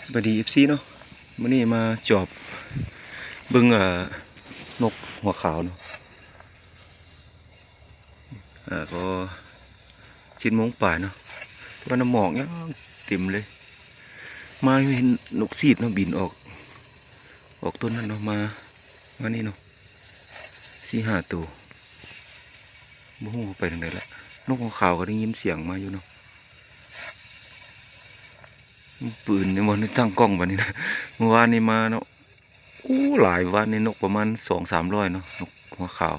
ສະບາຍດີ ເອັຟຊີ ເນາະ, ມື້ນີ້ມາຈອບເບິ່ງ ເອີ ນົກຫົວຂາວເນາະ. ເອີ ກໍເຈັດໂມງປາຍເນາະ, ແຕ່ວ່ານ້ຳໝອກຍັງເຕັມເລີຍ. ມາເຫັນນົກຊີດເນາະ ບິນອອກ ອອກຕົ້ນນັ້ນເນາະ, ມາ ມານີ້ເນາະ ສີ່ຫ້າໂຕ, ບໍ່ຮູ້ວ່າໄປທາງໃດລະ. ນົກຫົວຂາວກໍໄດ້ຍິນສຽງມາຢູ່ເນາະ. ປືນນີ້ບໍ່ໄດ້ຕັ້ງກ້ອງບາດນີ້ນະ. ມື້ວານນີ້ມາເນາະ, ໂອ້ ຫຼາຍ, ວານນີ້ນົກປະມານສອງສາມຮ້ອຍເນາະ, ນົກຫົວຂາວ.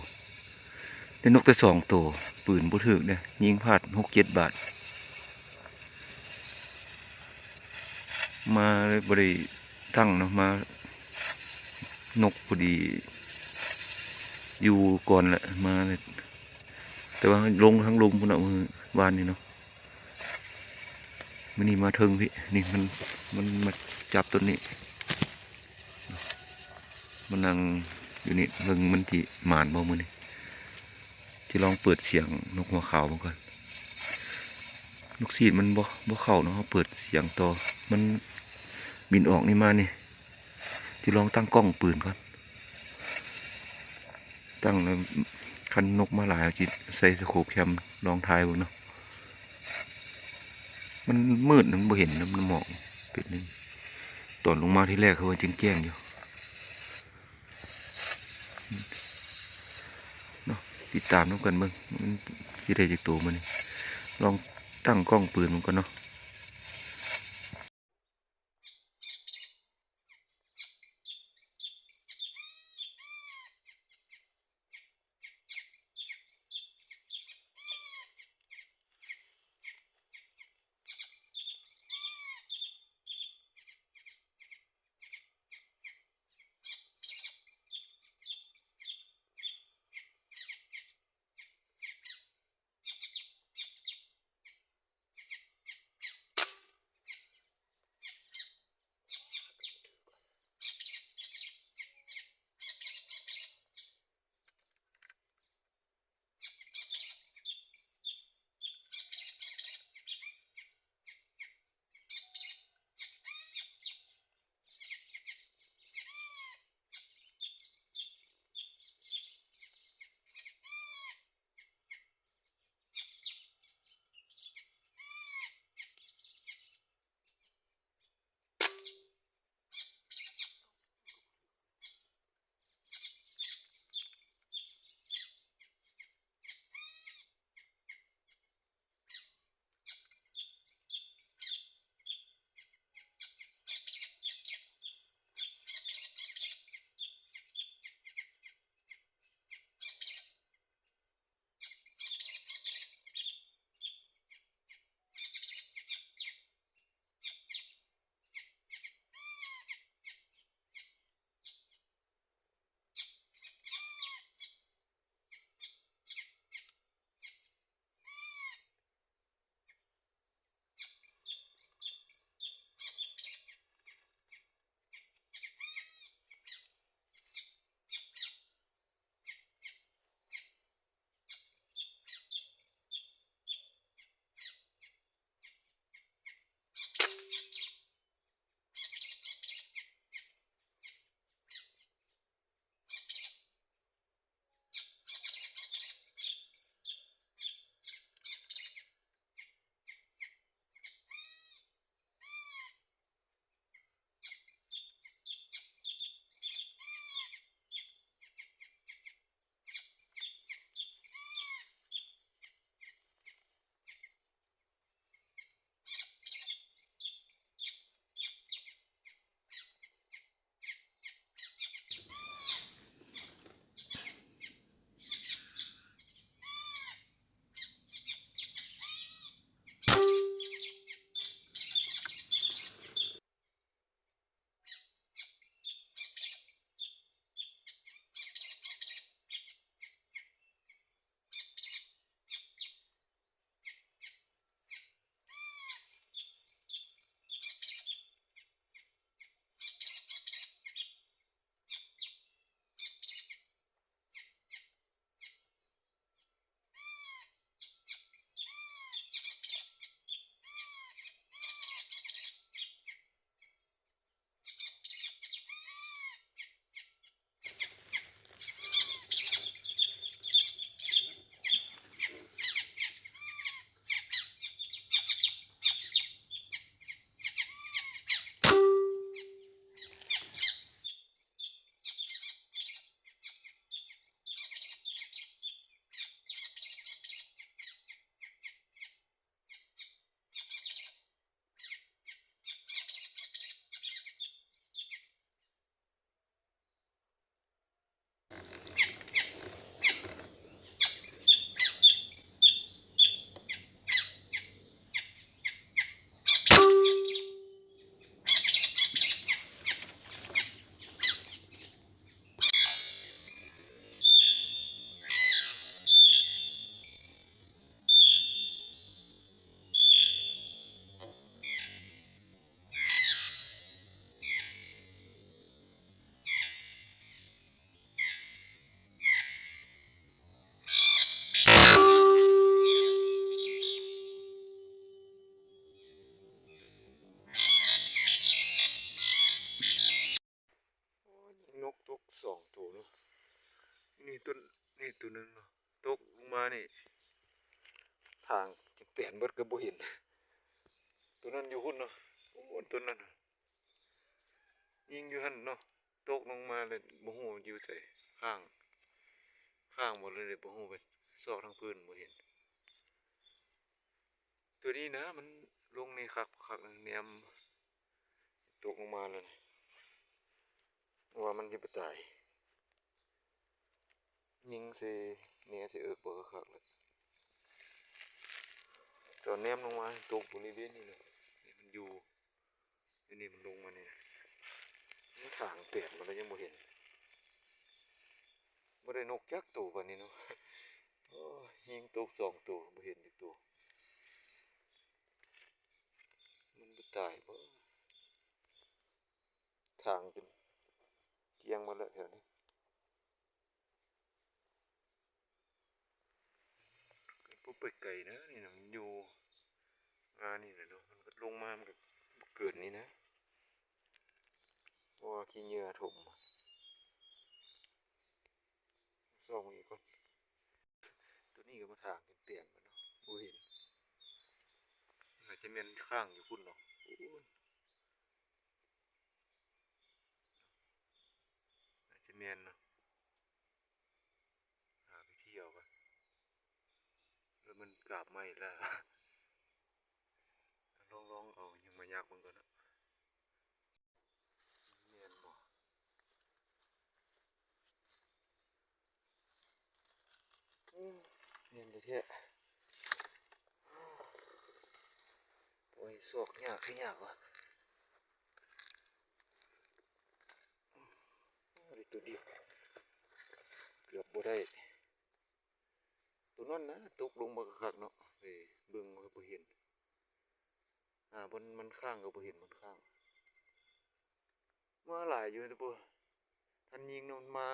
ໄດ້ນົກແຕ່ສອງໂຕ, ປືນບໍ່ຖືກເດ້, ຍິງພາດຫົກເຈັດບາດ. ມາເລີຍບໍ່ໄດ້ຕັ້ງເນາະ, ມາ ນົກພໍດີຢູ່ກ່ອນແຫຼະ ມາເລີຍ, ແຕ່ວ່າລົງທາງລຸ່ມພຸ້ນນະ ມື້ວານນີ້ເນາະ. ມື້ນີ້ມາເທິງພີ້ ນີ້ມັນ ມັນມາຈັບຕົ້ນນີ້ ມານັ່ງຢູ່ນີ້ ເບິ່ງມັນຊິໝານບໍ່ມື້ນີ້. ຊິລອງເປີດສຽງນົກຫົວຂາວເບິ່ງກ່ອນ. ນົກຊີດມັນບໍ່ ບໍ່ເຂົ້າເນາະ, ເຮົາເປີດສຽງຕໍ່ ມັນບິນອອກນີ້ມານີ້. ຊິລອງຕັ້ງກ້ອງປືນກ່ອນ, ຕັ້ງແລ້ວຄັນນົກມາຫຼາຍ ເຮົາຊິໃສ່ສະໂຄບແຄມລອງຖ່າຍເບິ່ງເນາະ. ມັນມືດ ມັນບໍ່ເຫັນນຳ ນ້ຳໝອກເປັນນີ້. ຕອນລົງມາທີແລກຄືວ່າແຈ້ງໆຢູ່ເນາະ. ຕິດຕາມນຳກັນເບິ່ງ ມັນຊິໄດ້ຈັກໂຕມື້ນີ້. ລອງຕັ້ງກ້ອງປືນເບິ່ງກ່ອນເນາະ. ສອງໂຕເນາະ. ນີ້ຕົວ ນີ້ຕົວໜຶ່ງເນາະ ຕົກລົງມານີ້ ທາງຈະແປນເບິດກໍບໍ່ເຫັນ. ຕົວນັ້ນຢູ່ພຸ້ນເນາະ ໂອ້ ຕົວນັ້ນ ຍິງຢູ່ຫັ້ນເນາະ ຕົກລົງມາແລ້ວບໍ່ຮູ້ຢູ່ໃສ ຄ້າງ ຄ້າງບໍ່ ເລີຍບໍ່ຮູ້ໄປຊອກທາງພື້ນບໍ່ເຫັນ. ຕົວນີ້ນະ ມັນລົງນີ້ຄັກ ຄັກ ແນມຕົກລົງມາແລ້ວນະ ວ່າມັນຊິບໍ່ຕາຍ ຍິງໃສ່ແນໃສ່ເອິກບໍ່ຄັກໆ ແລ້ວຕອນແນມລົງມາຕົກບໍລິເວນນີ້ນະ ນີ້ມັນຢູ່ ອັນນີ້ມັນລົງມານີ້ນະ ມັນທາງແຕກໝົດແລ້ວ ຍັງບໍ່ເຫັນ ບໍ່ໄດ້ນົກຈັກໂຕປານນີ້ເນາະ. ໂອ້ຍ ຍິງຕົກສອງໂຕ ບໍ່ເຫັນຈັກໂຕ ມັນບໍ່ຕາຍບໍ? ທາງຈົນກ້ຽງໝົດແລ້ວແຖວນີ້. ບໍ່ໄປໄກນະ ນີ້ນະ ມັນຢູ່ມານີ້ແຫຼະເນາະ ມັນກໍລົງມາ ມັນກໍບໍ່ເກີນນີ້ນະ ເພາະວ່າຂີ້ເຫຍື້ອຖົມ. ຊອກເບິ່ງອີກກ່ອນ ຕົວນີ້ກໍມາຖາງແຕ່ງກັນເນາະ ບໍ່ເຫັນ ອາດຈະແມ່ນຄ້າງຢູ່ພຸ້ນເນາະ. ໂອ້ຍ ອາດຈະແມ່ນເນາະ ຫາໄປທ່ຽວກ່ອນ ແລ້ວມັນກາບໃໝ່ແລ້ວ ລອງ ລອງເອົາຫຍັງມາຍາກເບິ່ງກ່ອນເນາະ ແມ່ນບໍ່? ອືມ ແມ່ນແທ້ໆ ໂອ້ຍ ຊອກຍາກຄືຍາກວະ ອືມ ໄດ້ຕົວດຽວ ເກືອບບໍ່ໄດ້ ຕົວນັ້ນນະ ຕົກລົງມາຄັກໆເນາະ ເອີ ເບິ່ງບໍ່ເຫັນ ຫາບ່ອນມັນຄ້າງກໍບໍ່ເຫັນມັນຄ້າງ. ມາຫຼາຍຢູ່ ແຕ່ບໍ່ທັນຍິງນຳ ມັນມາ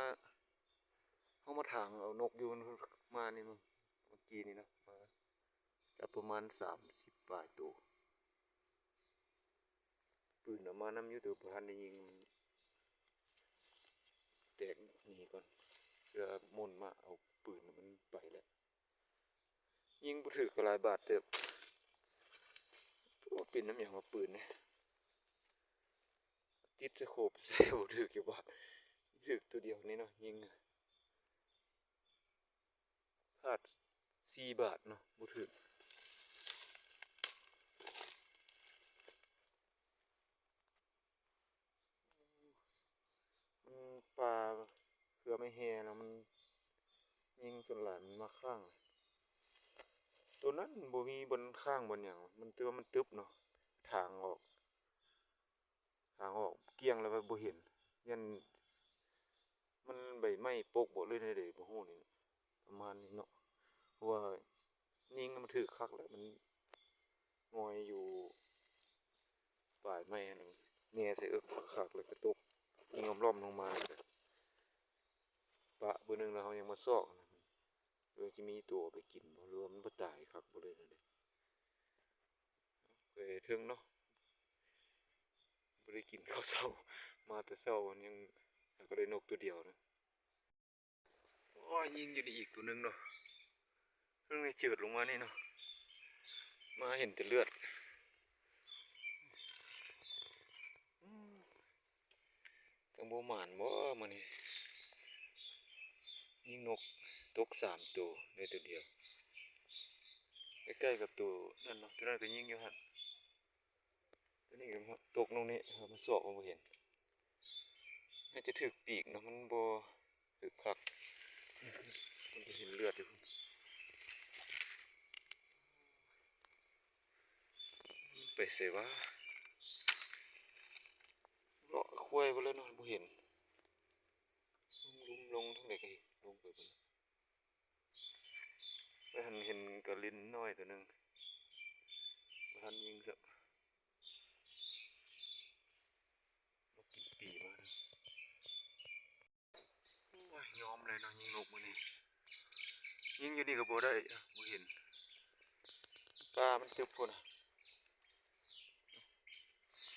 ເຮົາມາຖາງເອົານົກຢູ່ ມັນມານີ້ ເມື່ອກີ້ນີ້ເນາະ ມາຈັບປະມານສາມສິບປາຍໂຕ ປືນເອົາມານຳຢູ່ ແຕ່ບໍ່ທັນໄດ້ຍິງ ມັນແຕກໜີກ່ອນ ເຊື່ອມົນມາເອົາປືນ ມັນໄປແລ້ວ. ຍິງບໍ່ຖືກກໍຫຼາຍບາດເຕີບ. ໂອ້ ເປັນນຳຫຍັງວະ ປືນນີ້ ຕິດສະໂຄບໃສ່ບໍ່ຖືກຈັກບາດ ຖືກຕົວດຽວນີ້ເນາະ ຍິງ ພາດສີ່ບາດເນາະ ບໍ່ຖືກ. ມັນປ່າເຄືອໄມ້ແຮ່ເນາະ ມັນຍິງສ່ວນຫຼາຍມັນມາຄ້າງ ໂຕນັ້ນບໍ່ມີບ່ອນຄ້າງບ່ອນຫຍັງ ມັນ ແຕ່ວ່າມັນຕຶບເນາະ ທາງອອກ ທາງອອກກ້ຽງແລ້ວວ່າບໍ່ເຫັນ ຢ້ານມັນໃບໄມ້ປົກບໍ ຫຼືແນວໃດບໍ່ຮູ້ນີ້ ປະມານນີ້ເນາະ ເພາະວ່າຍິງມັນຖືກຄັກແລ້ວ ມັນງອຍຢູ່ປາຍໄມ້ຫັ້ນ ແນໃສ່ເອິກຄັກ ແລ້ວກະຕົກຍິງອ້ອມໆລົງມາ ແລ້ວກະປະເບີໜຶ່ງ ແລ້ວເຮົາຍັງມາຊອກ ເອີ ຊິມີໂຕເອົາໄປກິນບໍ່ ຫຼືວ່າມັນບໍ່ຕາຍຄັກບໍ່ ຫຼືແນວໃດ. ໄປເທິງເນາະ ບໍ່ໄດ້ກິນເຂົ້າເຊົ້າ ມາແຕ່ເຊົ້າ ຍັງ ຫາກໍໄດ້ນົກໂຕດຽວນະ. ໂອ້ຍ ຍິງຢູ່ນີ້ອີກໂຕໜຶ່ງເນາະ ເພິ່ງໄດ້ເຈີດລົງມານີ້ເນາະ ມາເຫັນແຕ່ເລືອດ. ຈັ່ງບໍ່ໝານບໍ່ມື້ນີ້ ຍິງນົກຕົກສາມໂຕ ໄດ້ໂຕດຽວ ໃກ້ໆກັບໂຕນັ້ນເນາະ ໂຕນັ້ນກໍຍິງຢູ່ຫັ້ນ ໂຕນີ້ກໍຕົກລົງນີ້ ເຮົາມາຊອກກໍບໍ່ເຫັນ ໜ້າຈະຖືກປີກເນາະ ມັນບໍ່ຖືກຄັກ ມັນຈະເຫັນເລືອດຢູ່ ໄປໃສວະ ເລາະຄວາຍໄປແລ້ວເນາະ ບໍ່ເຫັນ ລົງ ລົງທາງໃດກໍເຫັນ ລົງໄປເບິ່ງ ໄປຫັ້ນເຫັນກະລິນນ້ອຍໂຕໜຶ່ງ ບໍ່ທັນຍິງຊ້ຳ ມາກິນປີມາ ໂອ້ຍ ຍອມເລີຍເນາະ ຍິງນົກມື້ນີ້ ຍິງຢູ່ນີ້ກໍບໍ່ໄດ້ ບໍ່ເຫັນ ປ່າມັນຕຶບພຸ້ນນະ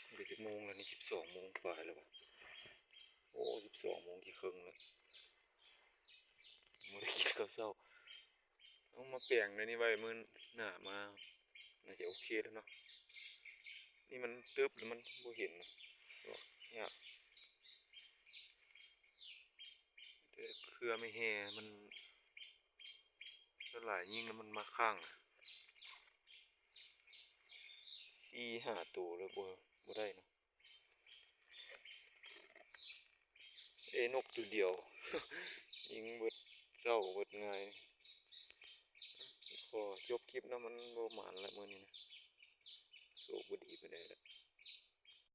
ມັນກໍຈັກໂມງແລ້ວນີ້ ສິບສອງໂມງປາຍແລ້ວຫວາ ໂອ້ ສິບສອງໂມງຈະເຄິ່ງແລ້ວ ບໍ່ໄດ້ກິນເຂົ້າເຊົ້າ. ເອົາມາແປງແນວນີ້ໄວ້ ມື້ໜ້າມາໜ້າຈະໂອເຄແລ້ວເນາະ. ນີ້ມັນຕຶບແລ້ວມັນບໍ່ເຫັນ ຍາກ. ແຕ່ເຄືອໄມ້ແຮ່ມັນ ສ່ວນຫຼາຍຍິງແລ້ວມັນມາຄ້າງນະ ສີ່ຫ້າໂຕແລ້ວ ບໍ່ ບໍ່ໄດ້ເນາະ. ເອ ນົກໂຕດຽວ ຍິງເບິດເຊົ້າເບິດງາຍ. ຂໍຈົບຄລິບນຳ ມັນບໍ່ໝານລະມື້ນີ້ນະ ໂຊກບໍ່ດີປານໃດລະ.